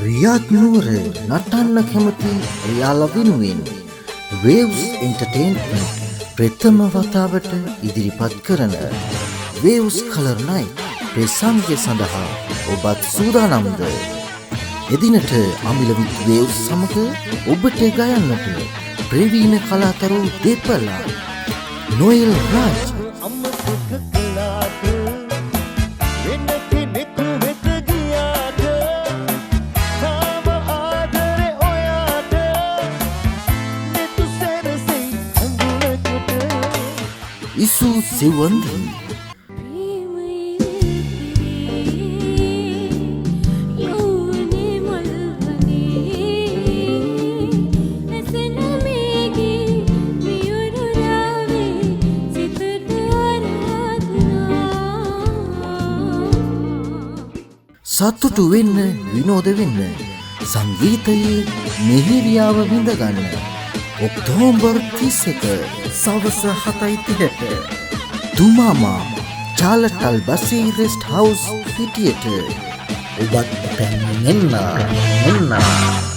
රියාද් නුවර නටන්න කැමති ඔයාලා වෙනුවෙන් Waves Entertainment ප්‍රථම වතාවට ඉදිරිපත් කරන Waves Color Night ප්‍රසංගය සඳහා ඔබත් සූදානම්ද? එදිනට අමිල විත් Waves සමග ඔබට ගයන්නට ප්‍රවීණ කලාතරු දෙපළක් නොයෙල් රාජ්, අමතක කළාට, වෙන කෙනෙකු වෙත ගියාට, තාම ආදරේ ඔයාට, නෙතු සැරසෙයි අඟුලකට. ඉසු සිවන්දි, ප්‍රේමයේ පිරී යෞවනේ මල්වනේ ඇසෙන මේගේ මියුරු රාවේ සිතට ආරාධනා. සතුටු වෙන්න, විනෝද වෙන්න, සංගීතයේ මිහිරියාව විඳගන්න. ඔක්තෝබර් 31 සවස 7:30ට තුමාමා චාලටල් බසී රෙස්ට් හවුස් පිටියට ඔබත් පැමිණෙන්න. පැමිණෙන්න.